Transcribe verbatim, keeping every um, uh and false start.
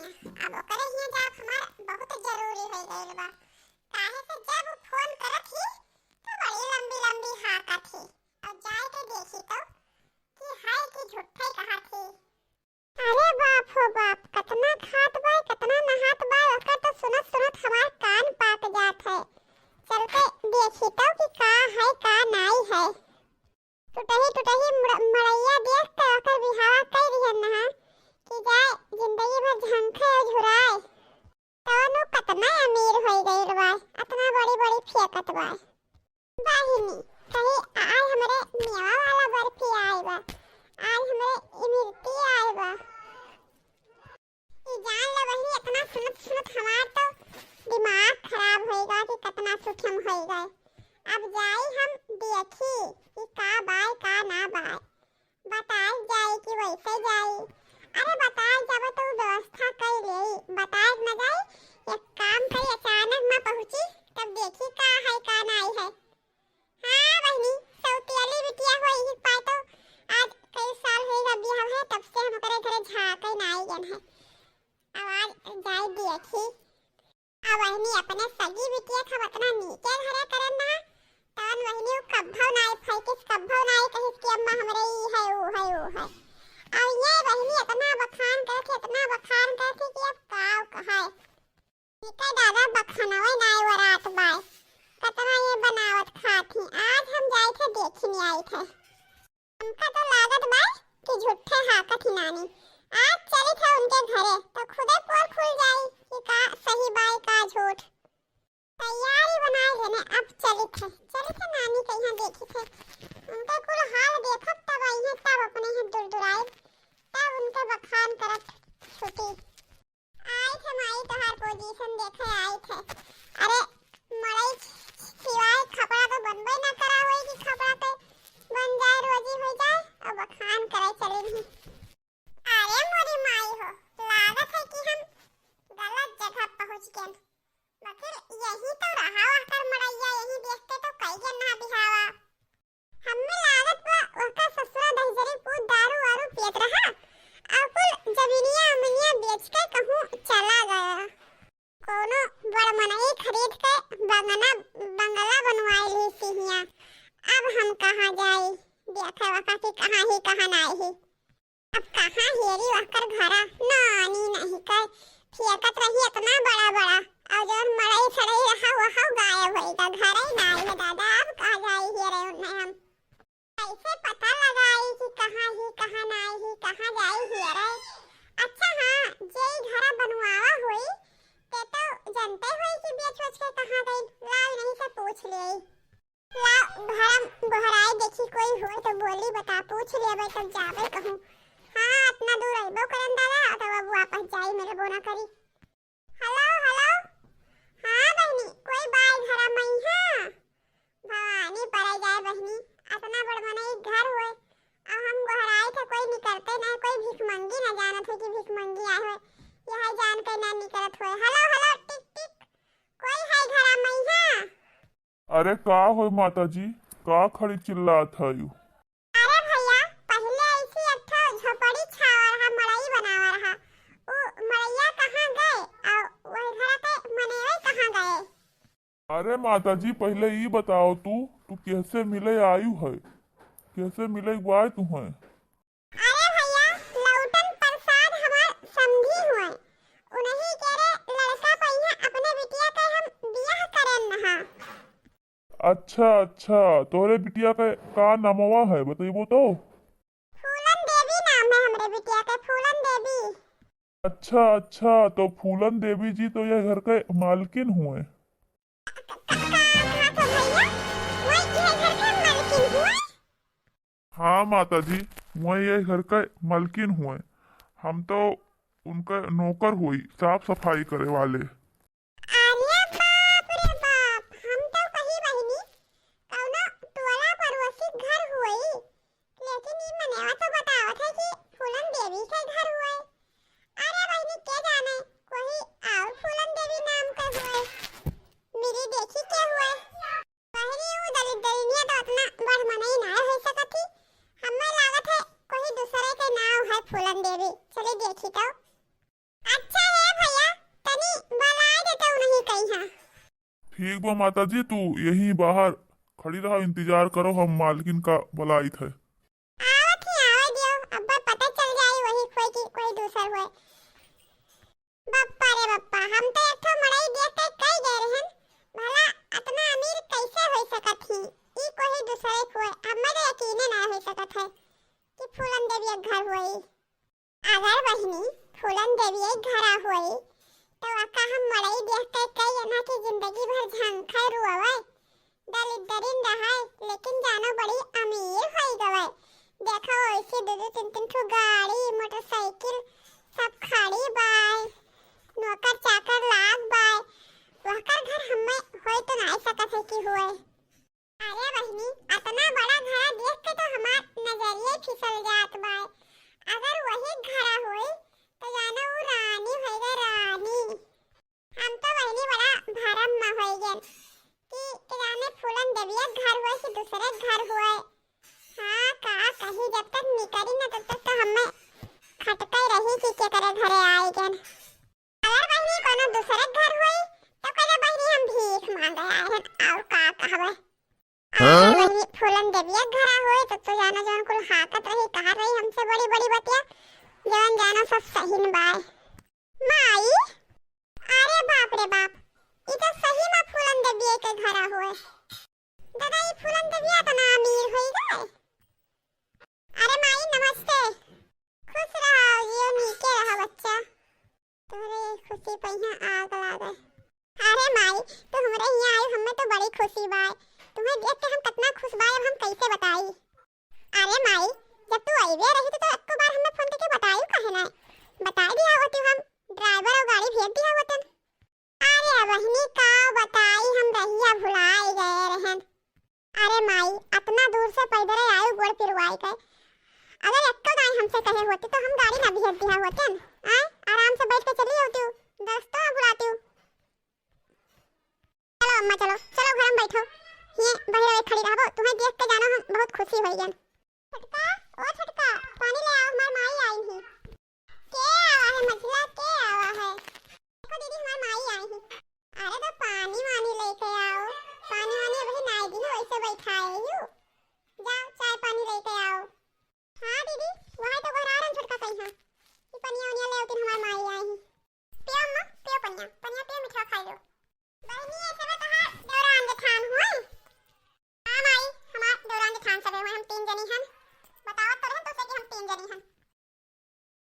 अब ओकरे हियाँ जाब हमार बहुत जरूरी होइ गइल बा। काहे से जब उ फोन करत ही, तो बड़ी लंबी लंबी हाँकत ही। अब जाए के देखी तो, कि है कि झूठे कहत ही। अरे बाप हो बाप, कतना खात बा, कतना नहात बा, ओकर तो सुनत सुनत हमार कान पाक जात है। चल के देखी तो कि का है, का नाई है। टुटही टुटही मुड़-, मड़ैया देख के ओकर बिहावा कइ दिहन नहा कि जाए जिंदगी भर झंखे और झुराए। तवन उ कतना अमीर होइ गइल बा, अतना बड़ी बड़ी फेंकत बा। बहिनी, कहीं आज हमरे मेवा वाला बर्फी आए बा, आज हमरे इमरती आए बा। ई जान लो बहिनी, इतना सुनत सुनत हमार तो दिमाग खराब होइगा कि कितना सुखम होइगा। अब जाई हम देखी कि का बाय का ना बाय। बताई जाई कि वैसे जाई। अरे बताई जाबे तो व्यवस्था कर लेई। बताई न जाई, एक काम करी, अचानक में पहुँची, तब देखी का है का नाई है। हाँ बहिनी, सौतियली बिटिया होई ही पाए तो आज कई साल होई गा बियाह है, तब से हम ओकरे घरे झाँके नाई गन है। अब आज जाई देखी। अब बहिनी अपने सगी बिटिया का उतना नीके घरे करन ना, तवन बहिनी उ कब्भो नाई फैकिस, कब्भो नाई कहिस कि अम्मा हमरे ई है, ऊ है, ऊ है। अब ये बहिनी इतना बखान करत ही, इतना बखान करत ही कि अब का कहे। इनका दादा बखनवे नाई वरात बाय। कतना ये बनावत खात ही। आज हम जाई थे देखी नहीं आई थे। हमका तो लागत बाय कि झूठे हाकत ही नानी। आज चली थे उनके घरे तो खुदे पोल खुल जाई कि का सही बाय का झूठ। तैयारी बनाए लेने अब चली थे, चली थे नानी के यहाँ देखी थे। उनके कुल हाल देखब तब आई है, तब अपने यहाँ दुरदुराई, तब उनके बखान करब छुटी। आई थे माई तोहार पोजीशन देखे आई थे। अरे मड़ई सिवाय खपड़ा तो बनबे ना करा होई कि खपड़ा पे बन जाए, रोजी हो जाए और बखान करे चली नहीं। अरे मोरी माई हो, लागत है कि हम गलत जगह पहुँच गए। मगर यही तो रहा ओकर मड़ैया, यही देखते तो कई गए ना बिहावा। हम्मे लागत बा ओकर ससुरा दहिजरी पूत दारू वारू पियत रहा, और कुल जमीनिया अमनिया बेच के कहूँ चला गया। कोनो बड़ मनई खरीद के बंगना, बंगला बनवाए ली सिहिया। अब हम कहाँ जाई? देखे वका कि कहाँ ही कहाँ नाई ही। अब कहाँ हेरी वकर घरा, नानी नहीं कर, फेंकत रही इतना बड़ा बड़ा, और जौन मड़ई सड़ई रहा वह गायब होई गा, घर ही नाई है दादा, अब कहाँ जाई हेरे उन्हें हम? कैसे पता लगाई कि कहाँ ही कहाँ नाई ही, कहाँ जाई हेरे? अच्छा हाँ, जे ई घरा बनवावा होई, ते तो जनते होई कि बेच वेच के कहाँ गई, लाओ नहीं से पूछ ले। ला, घरम गोहराए देखी, कोई होए तो बोली बता, पूछ लेबे तब जाबे कहूँ। हाँ, इतना दूर अइबो करन दादा, तब अब वापस जाई मिलबो ना करी। हेलो, हेलो। हाँ बहिनी, कोई बाय घरम अइहाँ? भवानी परे जाए बहिनी, इतना बड़ मनई घर होए, अब हम गोहराए थे कोई निकरते नहीं, कोई भिखमंगी ना जानत है कि भिखमंगी आए होए। यह जान के ना निकरत होए। हेलो, हेलो, टिक, टिक। कोई है घरम अइहाँ? अरे का होय माता जी, का खड़ी चिल्लात हयू? अरे भैया, पहिले ऐसी एक ठो झोपड़ी छावा रहा, मड़ई बनावा रहा। उ मड़ैया कहाँ गए? और वही घर के मनेवे कहाँ गए? अरे माता जी, पहिले ई बताओ तू, तू केहसे मिले आयू है? केहसे मिले बाय तू है? अरे भैया, लौटन प्रसाद हमार समधी हुए, उन्हीं के रे लड़का पइहाँ अपने बिटिया के हम बियाह करेन नहा। अच्छा, अच्छा, तोहरे बिटिया के का नमवा है, बतइबो तो? फूलन देवी नाम है हमरे बिटिया के, फूलन देवी। अच्छा, अच्छा, तो फूलन देवी जी तो यह घर के मालकिन हुए। का, का, का, का तो भैया, वही यह घर के मालकिन हुए? हाँ माता जी, वही ये घर के मलकिन हुए, हम तो उनके नौकर होई, साफ सफाई करे वाले। अरे बाप रे बाप, हम तो कही बहिनी कौनो टोला पड़ोसी घर हुई, लेकिन ई मनेवा तो बतावत है कि फूलन देवी के घर हुए। अरे बहिनी के जाने कोई और फूलन देवी नाम के हुए, मिली देखी के हुए। बहिनी, ऊ दलिद्दरिनिया तो अतना बड़ मनई नाय होइ सकत ही। हम्मे लागत है, कोई दूसरे के नाव है फूलन देवी। चली देखी तो। अच्छा हे हाँ। ठीक बा माता जी, तू यहीं बाहर खड़ी रहा, इंतजार करो, हम मालकिन का बुलाइत है। आवत ही आवे दियो, अब्बे पता चल जाई वही कोई की कोई दूसर होए। बप्पा रे बप्पा, हम तो एक ठो मड़ई देख के कई गए रहन, भला अतना अमीर कैसे होई सकत ही? ई कोई दूसरे होए, हमें तो यकीने ना हो सकत है कि फूलन देवी एक घर होई। अगर बहिनी फूलन देवी एक घरा होई, तो आका हम मड़ई देख के कई जना की जिंदगी भर झंखर रुआवे, दलिद्दरिन रहे, लेकिन जानो बड़ी अमीर होई गवे। देखो, ऐसे दो दो तीन तीन ठो गाड़ी, मोटरसाइकिल सब खड़ी बाय, नौकर चाकर लाग बाय, वहकर घर हमें होई तो नाई सकत है कि होए। अरे बहिनी, अतना बड़ा घरा देख के तो हमार नजरिया फिसल जात बाय। अगर वही घरा होई, तो जानो उ रानी होई गई, रानी। हम तो बहिनी बड़ा भरम में होई गए कि के जाने फूलन देविया घर होए कि दूसरे घर होए। हाँ, का कही, जब तक निकली ना तब तक तो हमें खटकई रही कि के करे घरे आई गए। अगर बहिनी कोनो दूसरे घर होई, तो कहे बहिनी हम भीख मांगे आए हैं, और का कहबे। हाँ? अगर बहिनी फूलन देविया घरा होई, तो, तो जानो जवन कुल हाकत रही, कहा रही हमसे बड़ी बड़ी बतिया, जवन जानो सब सही न बाय। माई, अरे बाप रे बाप, ई तो सही में फूलन देविया के घरा होए। दादा, ई फूलन देविया तो ना अमीर होई गए। अरे माई, नमस्ते। खुश रहा, जियो, नीके रहा बच्चा। तोहरे खुशी पे यहाँ आग लागे। अरे माई, तू हमरे यहाँ आई, हमें तो बड़ी खुशी बाय। तुम्हें देख के हम कितना खुश बाय, अब हम कैसे बताई? अरे माई, जब तू अइबे रही तो, तो एको बार हमें फोन करके बताई काहे ना? बताई दिया होती, हम ड्राइवर और गाड़ी भेज दिया होतन। अरे बहिनी, का बताई, हम रहिया भुलाई गए रहन। अरे माई, अतना दूर से पैदल आयु, गोड़ पिरवाई के। अगर एक्को दाई हमसे कहे होती तो हम गाड़ी ना भेज दिया होतन। आए, आराम से बैठ के चली होती, दस्तवा भुलाती। चलो अम्मा, चलो, चलो घर में बैठो। ये बहिरवे खड़ी रहबो, तुम्हें देख के जानो हम बहुत खुशी होई गन। छोटका, ओ छोटका।